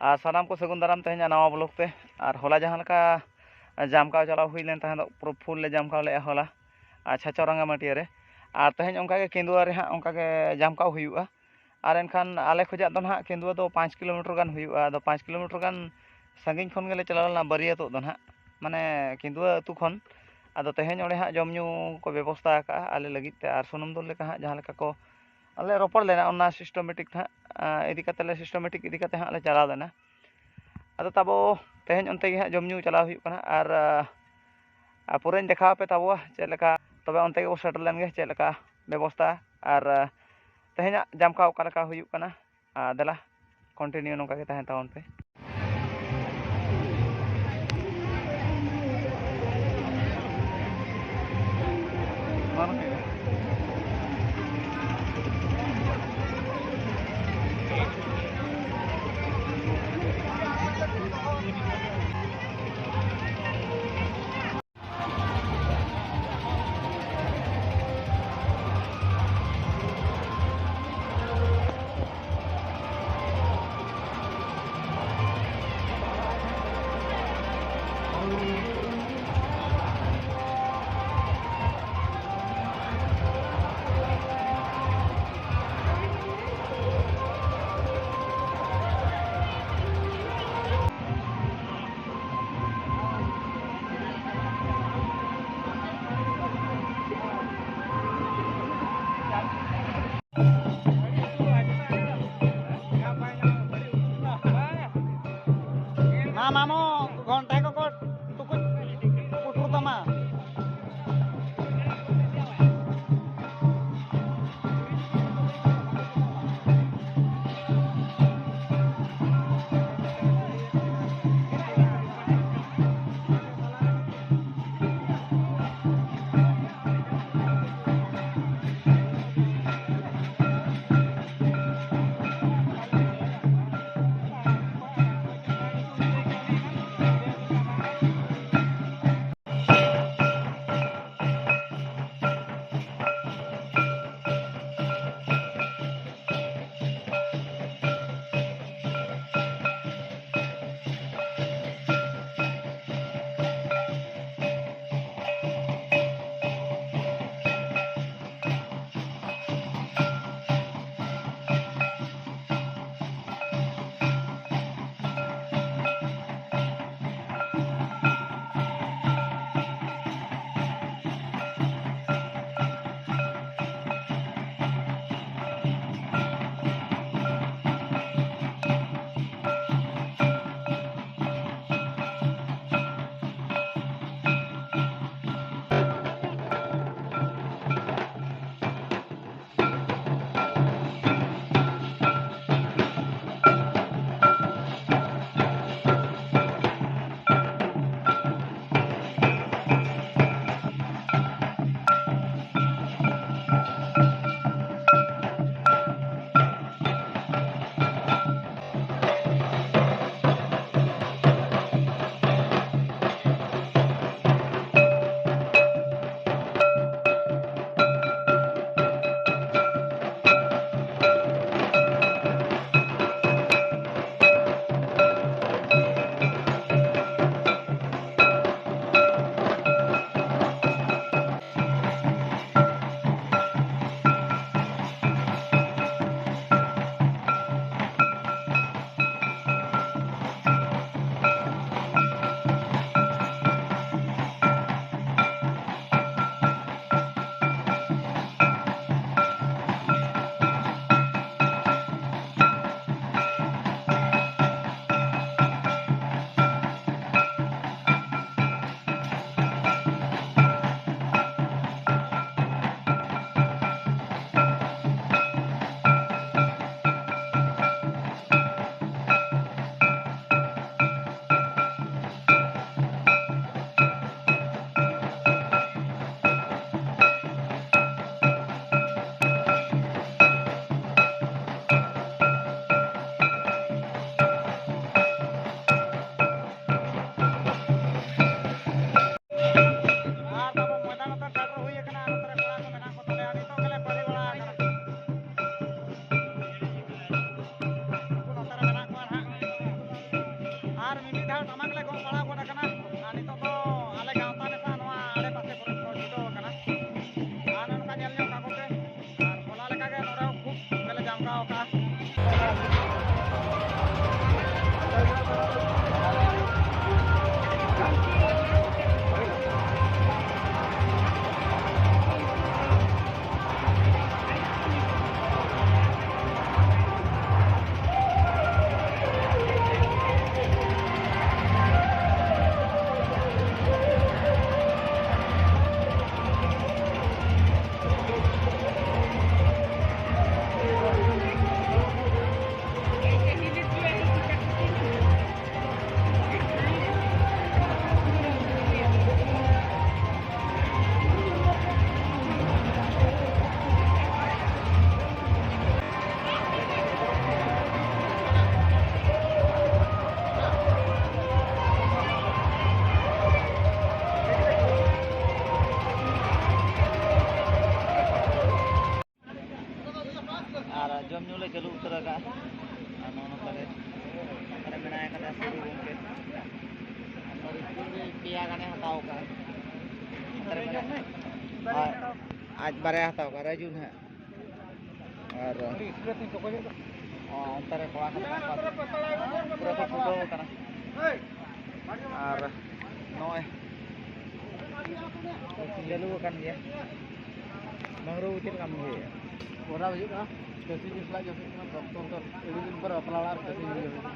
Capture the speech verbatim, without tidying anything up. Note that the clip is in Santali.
ᱟᱨ ᱥᱟᱱᱟᱢ ᱠᱚ ᱥᱟᱹᱜᱩᱱ ᱫᱟᱨᱟᱢ ᱛᱮᱦᱮᱧᱟᱜ ᱱᱟᱣᱟ ᱵᱞᱚᱜ ᱛᱮ᱾ ᱟᱨ ᱦᱚᱞᱟ ᱡᱟᱦᱟᱸ ᱞᱮᱠᱟ ᱡᱟᱢᱠᱟᱣ ᱪᱟᱞᱟᱣ ᱦᱩᱭ ᱞᱮᱱ ᱛᱟᱦᱮᱸ ᱫᱚ, ᱯᱩᱨᱟᱹ ᱯᱷᱩᱞ ᱞᱮ ᱡᱟᱢᱠᱟᱣ ᱞᱮᱜᱼᱟ ᱦᱚᱞᱟ, ᱟᱨ ᱪᱷᱟᱪᱚᱨᱟᱝᱜᱟ ᱢᱟᱹᱴᱤᱭᱟᱹ ᱨᱮ᱾ ᱟᱨ ᱛᱮᱦᱮᱧ ᱚᱱᱠᱟᱜᱮ ᱠᱮᱸᱫᱩᱣᱟ ᱨᱮ ᱦᱟᱸᱜ ᱚᱱᱠᱟᱜᱮ ᱡᱟᱢᱠᱟᱣ ᱦᱩᱭᱩᱜᱼᱟ᱾ ᱟᱨ ᱮᱱᱠᱷᱟᱱ ᱟᱞᱮ ᱠᱷᱚᱡᱟᱜ ᱫᱚ ᱱᱟᱦᱟᱜ ᱠᱮᱸᱫᱩᱣᱟ ᱫᱚ ᱯᱟᱸᱪ ᱠᱤᱞᱳᱢᱤᱴᱟᱨ ᱜᱟᱱ ᱦᱩᱭᱩᱜᱼᱟ᱾ ᱟᱫᱚ ᱯᱟᱸᱪ ᱠᱤᱞᱳᱢᱤᱴᱟᱨ ᱜᱟᱱ ᱥᱟᱺᱜᱤᱧ ᱠᱷᱚᱱ ᱜᱮᱞᱮ ᱪᱟᱞᱟᱣ ᱞᱮᱱᱟ ᱵᱟᱹᱨᱭᱟᱹᱛᱚᱜ ᱫᱚ ᱱᱟᱦᱟᱜ, ᱢᱟᱱᱮ ᱠᱮᱸᱫᱩᱣᱟ ᱟᱹᱛᱩ ᱠᱷᱚᱱ᱾ ᱟᱫᱚ ᱛᱮᱦᱮᱧ ᱚᱸᱰᱮ ᱦᱟᱸᱜ ᱡᱚᱢ ᱧᱩ ᱠᱚ ᱵᱮᱵᱚᱥᱛᱷᱟ ᱟᱠᱟᱜᱼᱟ ᱟᱞᱮ ᱞᱟᱹᱜᱤᱫ ᱛᱮ, ᱟᱨ ᱥᱩᱱᱩᱢ ᱫᱩᱞ ᱞᱮᱠᱟ ᱦᱟᱸᱜ ᱡᱟᱦᱟᱸ ᱞᱮᱠᱟ ᱠᱚ ᱟᱞᱮ ᱨᱚᱯᱚᱲ ᱞᱮᱱᱟ, ᱚᱱᱟ ᱥᱤᱥᱴᱚᱢᱮᱴᱤᱠ ᱦᱟᱸᱜ, ᱟᱸ, ᱤᱫᱤ ᱠᱟᱛᱮ ᱞᱮ, ᱥᱤᱥᱴᱚᱢᱮᱴᱤᱠ ᱤᱫᱤ ᱠᱟᱛᱮ ᱦᱟᱸᱜ ᱞᱮ ᱪᱟᱞᱟᱣ ᱞᱮᱱᱟ᱾ ᱟᱫᱚ ᱛᱟᱵᱚ ᱛᱮᱦᱮᱧ ᱚᱱᱛᱮ ᱜᱮ ᱦᱟᱸᱜ ᱡᱚᱢ ᱧᱩ ᱪᱟᱞᱟᱣ ᱦᱩᱭᱩᱜ ᱠᱟᱱᱟ, ᱟᱨ, ᱟᱨ ᱯᱩᱨᱟᱹᱧ ᱫᱮᱠᱷᱟᱣ ᱟᱯᱮ ᱛᱟᱵᱚᱣᱟ ᱪᱮᱫ ᱞᱮᱠᱟ᱾ ᱛᱚᱵᱮ ᱚᱱᱛᱮ ᱜᱮᱵᱚ ᱥᱮᱴᱮᱨ ᱞᱮᱱ ᱜᱮ, ᱪᱮᱫ ᱞᱮᱠᱟ ᱵᱮᱵᱚᱥᱛᱷᱟ, ᱟᱨ, ᱟᱨ ᱛᱮᱦᱮᱧᱟᱜ ᱡᱟᱢᱠᱟᱣ ᱚᱠᱟ ᱞᱮᱠᱟ ᱦᱩᱭᱩᱜ ᱠᱟᱱᱟ᱾ ᱟᱨ ᱫᱮᱞᱟ, ᱠᱚᱱᱴᱤᱱᱤᱭᱩ ᱱᱚᱝᱠᱟ ᱜᱮ ᱛᱟᱦᱮᱱ ᱛᱟᱵᱚᱱ ᱯᱮ᱾ ᱢᱟ ᱢᱟᱢᱚ, ᱜᱷᱚᱱᱴᱟ ᱠᱚᱠᱚ ᱴᱩᱠᱩᱡ ᱯᱩᱴᱩᱨ ᱛᱟᱢᱟ᱾ ᱚᱠᱟᱨᱮ ᱢᱮᱱᱟᱭ ᱠᱟᱫᱮᱭᱟ ᱥᱟᱹᱫᱷᱩ ᱜᱚᱢᱠᱮ? ᱯᱮᱭᱟ ᱜᱟᱱᱮ ᱦᱟᱛᱟᱣ ᱠᱟᱜᱼᱟ᱾ ᱚᱠᱟᱨᱮ ᱢᱮᱱᱟᱭ? ᱟᱡ ᱵᱟᱨᱭᱟ ᱦᱟᱛᱟᱣ ᱠᱟᱜᱼᱟ, ᱨᱟᱡᱩ ᱱᱟᱦᱟᱜ᱾ ᱟᱨ ᱚ, ᱚᱱᱛᱮ ᱨᱮ ᱠᱚᱲᱟ ᱠᱚ ᱢᱮᱱᱟᱜ ᱠᱚᱣᱟ᱾ ᱯᱩᱨᱟᱹ ᱠᱚ ᱪᱷᱩᱴᱟᱹᱣ ᱠᱟᱱᱟ᱾ ᱟᱨ ᱱᱚᱜᱼᱚᱭ ᱪᱟᱹᱞᱩ ᱟᱠᱟᱱ ᱜᱮᱭᱟ᱾ ᱢᱟᱹᱝᱜᱽᱨᱩ ᱪᱮᱫ ᱞᱮᱠᱟᱢ ᱵᱩᱡᱷᱟᱹᱣᱮᱫᱼᱟ? ᱠᱚᱨᱟᱣ ᱦᱩᱭᱩᱜ ᱠᱟᱱᱟ᱾ ᱪᱟᱹᱥᱤ ᱡᱤᱱᱤᱥ ᱞᱟᱡ ᱪᱟᱹᱥᱤ ᱠᱟᱱᱟ, ᱨᱚᱠᱛᱚ ᱚᱱᱛᱚᱨ ᱟᱹᱰᱤ ᱫᱤᱱ ᱯᱚᱨᱮ ᱵᱟᱯᱞᱟ ᱚᱲᱟᱜ ᱨᱮ ᱪᱟᱹᱥᱤ ᱡᱤᱞ ᱦᱩᱭᱩᱜ ᱠᱟᱱᱟ᱾